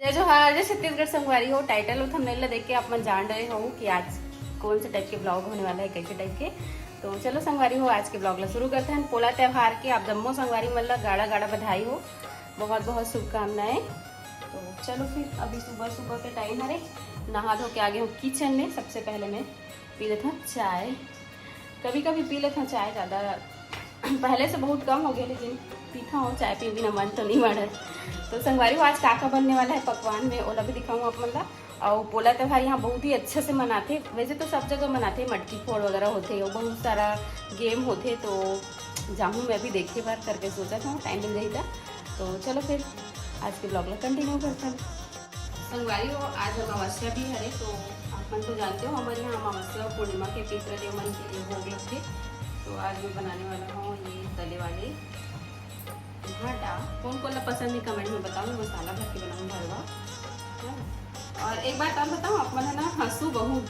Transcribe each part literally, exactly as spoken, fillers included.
जय जोहार, जय छत्तीसगढ़ संगवारी हो। Title अउ thumbnail ला देख के आप मन जान रहे हो कि आज कौन से type के vlog होने वाला है, कैसे type के। तो चलो संगवारी हो, आज के vlog ला शुरू करते हैं। पोला त्यौहार के आप जम्मो संगवारी मन ला गाड़ा गाड़ा बधाई हो, बहुत बहुत शुभकामनाएं। तो चलो फिर, अभी सुबह सुबह के time हरे, नहा धो के आगे हूँ kitchen में। सबसे पहले मैं पी लेता हूँ चाय। कभी कभी पी लेता हूँ चाय, ज़्यादा पहले से बहुत कम हो गया, लेकिन पीता हूँ चाय, पी बिना मन तो नहीं मानत। तो संगवारी हो, आज का का बनने वाला है पकवान में, ओला भी दिखाऊँ आप मन ला। और पोला त्यौहार यहाँ बहुत ही अच्छे से मनाथे। वैसे तो सब जगह मनाथे, मटकी फोड़ वगैरह होथे, और बहुत सारा game होथे। तो जाहूँ मैं भी देखे बर करके सोचत हूँ, time मिल जाही त। तो चलो फिर आज के vlog ला continue करते हैं। संगवारी हो, आज अमावस्या भी हरे, तो आप मन तो जानते हो हमारे यहाँ अमावस्या और पूर्णिमा के पितृदेव मन के लिए भोग लगथे। तो आज मैं बनाने वाला हूँ ये तले वाले भाटा। कौन कौन ला पसंद है comment में बताओ, मसाला भर के बनाऊँ भरवा। हाँ। और एक बात और बताऊँ, आप मन है ना हंसू बहुत।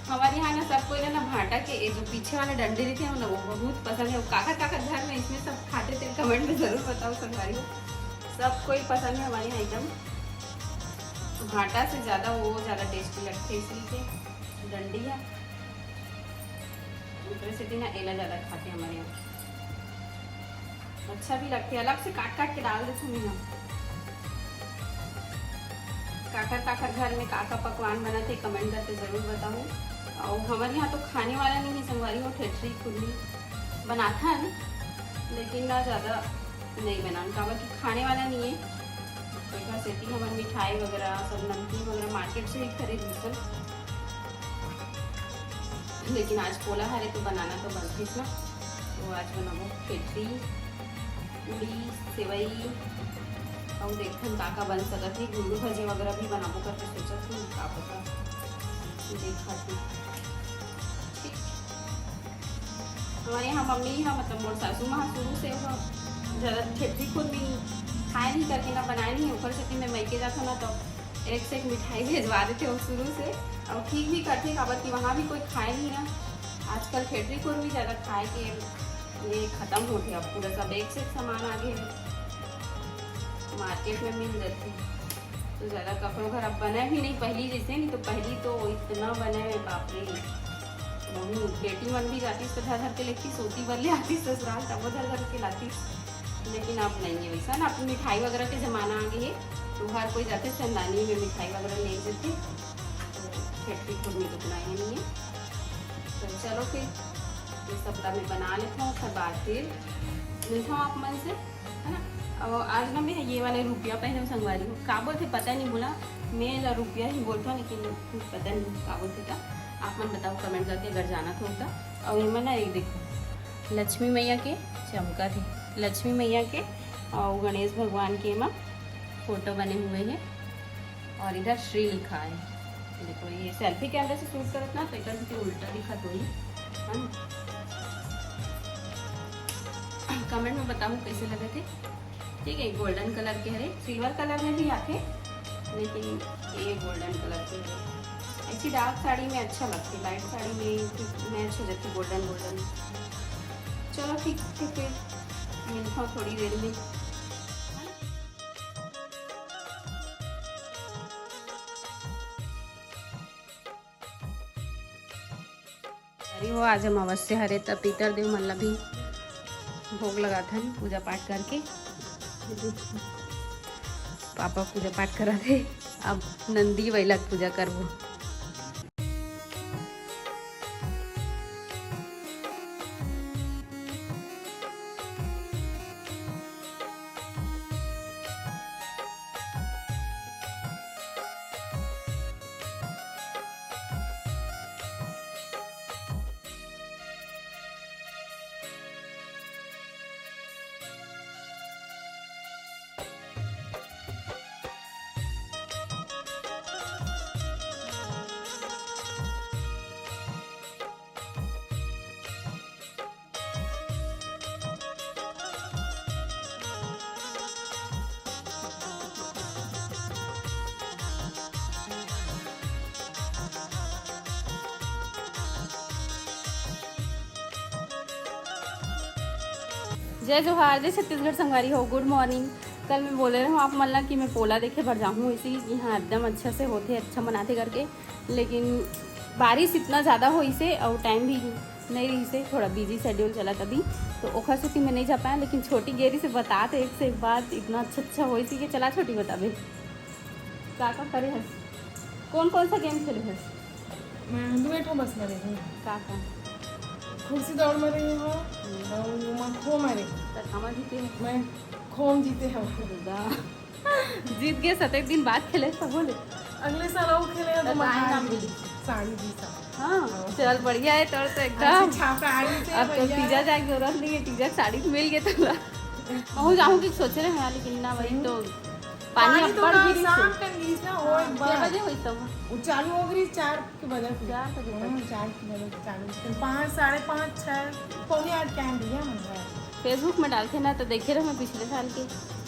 हमारे यहाँ ना सब कोई ना, ना भाटा के ये जो पीछे वाला डंडी रहिथे ना, वो बहुत पसंद है। वो काकर काकर घर में इसमें सब खाते थे, comment में जरूर बताओ संगवारी हो। सब कोई पसंद है हमारे यहाँ एकदम। भाटा से ज़्यादा वो ज़्यादा tasty लगथे, इसलिए डंडी है। ओकरे सेती ना एला ज़्यादा खाथे हमारे यहाँ। अच्छा भी लगथे, अलग से काट काट के डाल देथन ना। काकर काकर घर में का का पकवान बनत हे, comment करके जरूर बताओ। और हमारे यहाँ तो खाने वाला नहीं है संगवारी हो, ठेठरी खुरमी बनाथन, लेकिन ना ज़्यादा नहीं बनान, काबर कि खाने वाला नहीं है। तो घर सेती हमन मिठाई वगैरह, सब नमकीन वगैरह market से ही खरीद लेथन। लेकिन आज पोला हरे तो बनाना तो बनथेच ना। तो आज बनाबो ठेठरी, पूड़ी, सेवई, अउ देखथन का का बन सकत हे। गुड़गुड़ भजिया वगैरह भी बनाबो करके सोचत हूँ, का पता, देखत हूँ। ठीक, हमारे यहाँ मम्मी ह, मतलब मोर सासू माँ ह शुरू से वो ज़्यादा ठेठरी खुरमी खाए नहीं करके ना बनाए नहीं, ओकर सेती मैं मइके जाथों ना तो एक से एक मिठाई भेजवा देथे वो शुरू से। और ठीक भी करथे, काबर कि वहाँ भी कोई खाए नहीं ना। आजकल ठेठरी खुरमी ज़्यादा खाए के ये खत्म होथे, अब पूरा सब एक से एक सामान आ गए है, market में मिल जाथे। तो ज़्यादा ककरो घर अब बने भी नहीं पहली जैसे, नहीं तो पहली तो इतना बने है, बाप रे। बहुत बेटी मन भी जातिस तो धर धर के लेतिस, सोती बर ले आतिस ससुराल, तब वो धर धर के लातिस। लेकिन अब नहीं है वैसा ना, अब मिठाई वगैरह के जमाना आ गए है, तो हर कोई जाथे चंदानी में मिठाई वगैरह ले देथे। तो ठेठरी खुरमी तो बनाए नहीं है। तो चलो फिर ये सब ला मैं बना लेता हूँ, ओकर बाद फिर मिलता हूँ आप मन से, है ना। और आज ना मैं ये वाले रुपया पहने हूँ संगवारी हो, का बोलथे पता नहीं बोला, मैं ला रुपया ही बोलता हूँ, लेकिन पता नहीं का बोलथे। तो आप मन बताओ comment करके अगर जानत हो तो। और ये ना एक देखो लक्ष्मी मैया के चमका थे, लक्ष्मी मैया के और गणेश भगवान के एमा फोटो बने हुए हैं। और इधर श्री लिखा है। देखो, ये selfie camera से shoot करत ना, तो एकर से उल्टा दिखत होही, है ना? Comment में बताओ कैसे लगे थे। ठीक है, golden colour के हरे, silver colour में भी आथे, लेकिन ये golden colour के हरे। ऐसी dark साड़ी में अच्छा लगथे, light साड़ी में match हो जाथे golden golden। चलो ठीक है, फिर मिलता हूँ थोड़ी देर में। अरे वो आज अमावस्या हरे, त पितर देव मन ला भी भोग लगाथन पूजा पाठ करके। पापा पूजा पाठ करत हे, अब नंदी बइला के पूजा करबो। जय जोहार, जय छत्तीसगढ़ संगवारी हो, good morning। कल मैं बोले रहूँ आप मन ला कि मैं पोला देखे बर जाहूँ, इसी कि हाँ एकदम अच्छा से होथे, अच्छा मनाथे करके, लेकिन बारिश इतना ज़्यादा होइसे और टाइम भी नहीं रहिसे, थोड़ा बिजी शेड्यूल चला तभी, तो ओखर सेती मैं नहीं जा पाया। लेकिन छोटी गेरी से बतात एक से एक बात इतना अच्छा अच्छा होइसे कि चला छोटी बताबे का का करे हस, कौन कौन सा गेम खेले हस? मैं दुए ठो बस में रही हूँ। का का? कुर्सी दौड़ में रही हूँ और मैं खो में रही हूँ। त कामा जीते हस? मैं खो में जीते हूँ। दुर्गा। जीत गए, सतेक दिन बाद खेले सब बोले। अगले साल और खेले हैं तो तो मैं का हार इनाम गई। मिली? साड़ी दी साड़ी। हाँ, चल बढ़िया है तोर तो एकदम। अच्छी छापा आई से अब तो भैया। तीजा जाए के जरूरत नहीं है, तीजा के साड़ी मिल गए तोला। महू जाहूँ कि सोचे रहे हैं, लेकिन ना वही तो पानी पानी तो अब्बड़ ना गिरी शाम से। का गिरी ना, वो एक छह बार। बजे हुई तब। वो चालू हो गई चार के बजे से। चार बजे तक। हम्म, चार के बजे से चालू। फिर पाँच, साढ़े पाँच, छः, पौने आठ टाइम भैया मन घर। Facebook में डालते ना तो देखे रहे मैं पिछले साल के,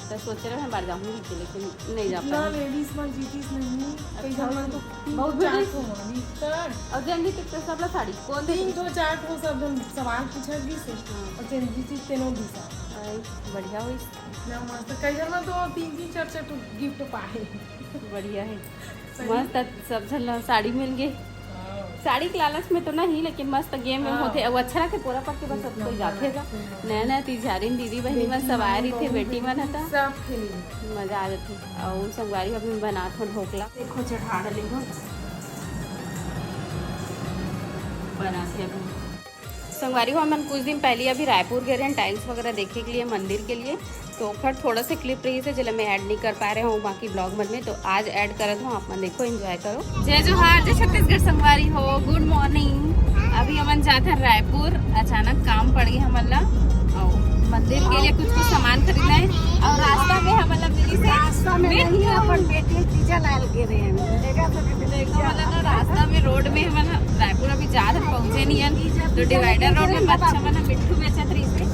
तो सोचे रहे मैं बार जाऊँगी कि, लेकिन नहीं जा इतना पाए। लेडीज मन जीतीस नहीं, कई अच्छा। जन मन तो तीन बहुत ठो चार लेडीज। ठो मन, इतर। और जन भी तो सब ला साड़ी कौन दे? तीन ठो चार ठो सब जन सवाल पूछा गिस हे। हाँ। और जन जीतीस तेनो दिसा। आई, बढ़िया हुई। इतना मस्त, कई जन मन तो तीन तीन चार चार ठो गिफ्ट पाए। बढ़िया है। सही। मस्त, सब झन ला साड़ी मिल गई। हाँ। साड़ी के लालच में तो नहीं, लेकिन मस्त गेम में हाँ। होथे। अब अच्छा रखे, पोरा पट के बस सब कोई जाथे गा। नया नया तिजारिन दीदी बहनी मन सब आए रही थे, बेटी मन हता। सब खेली। मजा आ जाथे। और संगवारी अभी बनात हो ढोकला, देखो चढ़ा डाले हो, बनात हे अभी। संगवारी हो, हमन कुछ दिन पहले अभी रायपुर गए रहे टाइल्स वगैरह देखे के लिए मंदिर के लिए, तो ओखर थोड़ा से क्लिप रही से जेला मैं ऐड नहीं कर पाए रहे हूँ बाकी ब्लॉग मन में, तो आज ऐड करत हूँ, आप मन देखो, एंजॉय करो। जय जोहार, जय छत्तीसगढ़ संगवारी हो, गुड मॉर्निंग। अभी हमन जात हन रायपुर, अचानक काम पड़ गई हमन ला, और मंदिर के लिए कुछ कुछ सामान खरीदना है, और रास्ता में हमन ला मिली से रास्ता में नहीं, अपन बेटी तीजा लाल के रहे हैं। देखा तो कितने देखो, मतलब ना, रास्ता में, रोड में हमन रायपुर अभी जात हन, पहुंचे नहीं हन, तो डिवाइडर रोड में बच्चा मन मिट्ठू बेचत रही से,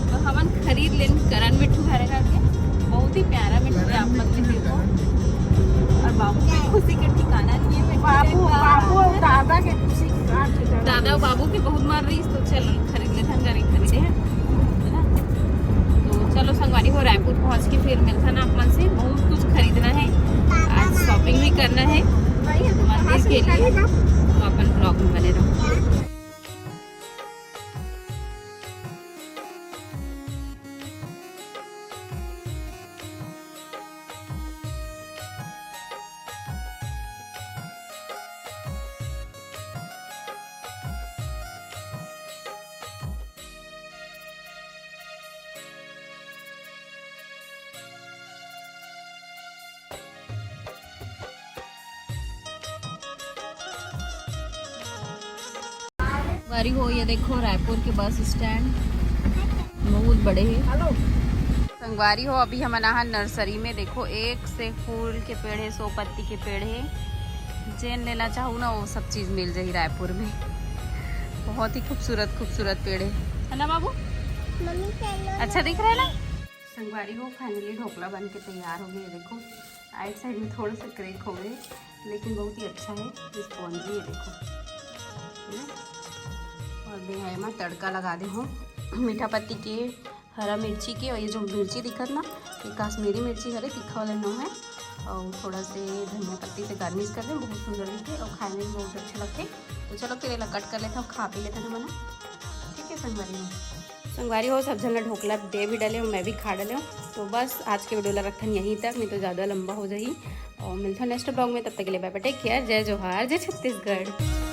तो हमन खरीद लेन करन मिट्ठू घरे करके। बहुत ही प्यारा मिट्ठू है, आप मन के देखो। और बाबू की खुशी के ठिकाना नहीं है, बाबू, बाबू और दादा के खुशी की बात है। दादा बाबू के बहुत मार रही, तो चल खरीद लेथन, गाड़ी खरीदे हैं, है ना? तो चलो संगवारी हो, रायपुर पहुंच के फिर मिलथन आप मन से। बहुत कुछ खरीदना है, आज शॉपिंग भी करना है मंदिर के लिए, तो अपन ब्लॉग में बने रहो। बारी हो, ये देखो रायपुर के बस स्टैंड बहुत बड़े है। हेलो। संगवारी हो, अभी हमन आहा नर्सरी में। देखो, एक से फूल के पेड़ है, सौ पत्ती के पेड़ है। जेन लेना चाहू ना, वो सब चीज मिल जाही रायपुर में। बहुत ही खूबसूरत खूबसूरत पेड़ है, है ना बाबू? मम्मी चलो। अच्छा दिख रहा है ना? संगवारी हो, फाइनली ढोकला बन के तैयार हो गई है। देखो, आइट साइड में थोड़ा सा क्रैक हो गए, लेकिन बहुत ही अच्छा है, स्पॉन्जी है। देखो, है ना? और बेहाई में तड़का लगा दे हो मीठा पत्ती के, हरा मिर्ची के, और ये जो मिर्ची दिखत ना, ये कश्मीरी मिर्ची हरे, तीखा वाला नो है, और थोड़ा से धनिया पत्ती से गार्निश कर दे, बहुत सुंदर दिखे और खाए में भी बहुत अच्छा लगते। तो चलो फिर एला कट कर लेता हूँ, खा पी लेते हैं मना। ठीक है संगवारी हो, संगवारी हो, सब झन ला ढोकला दे भी डाले हूँ, मैं भी खा डाले हूँ। तो बस आज के वीडियो ला रखथन यहीं तक, नहीं तो ज़्यादा लंबा हो जाही। और मिलथन नेक्स्ट ब्लॉग में, तब तक के लिए बाय बाय, टेक केयर, जय जोहार, जय छत्तीसगढ़।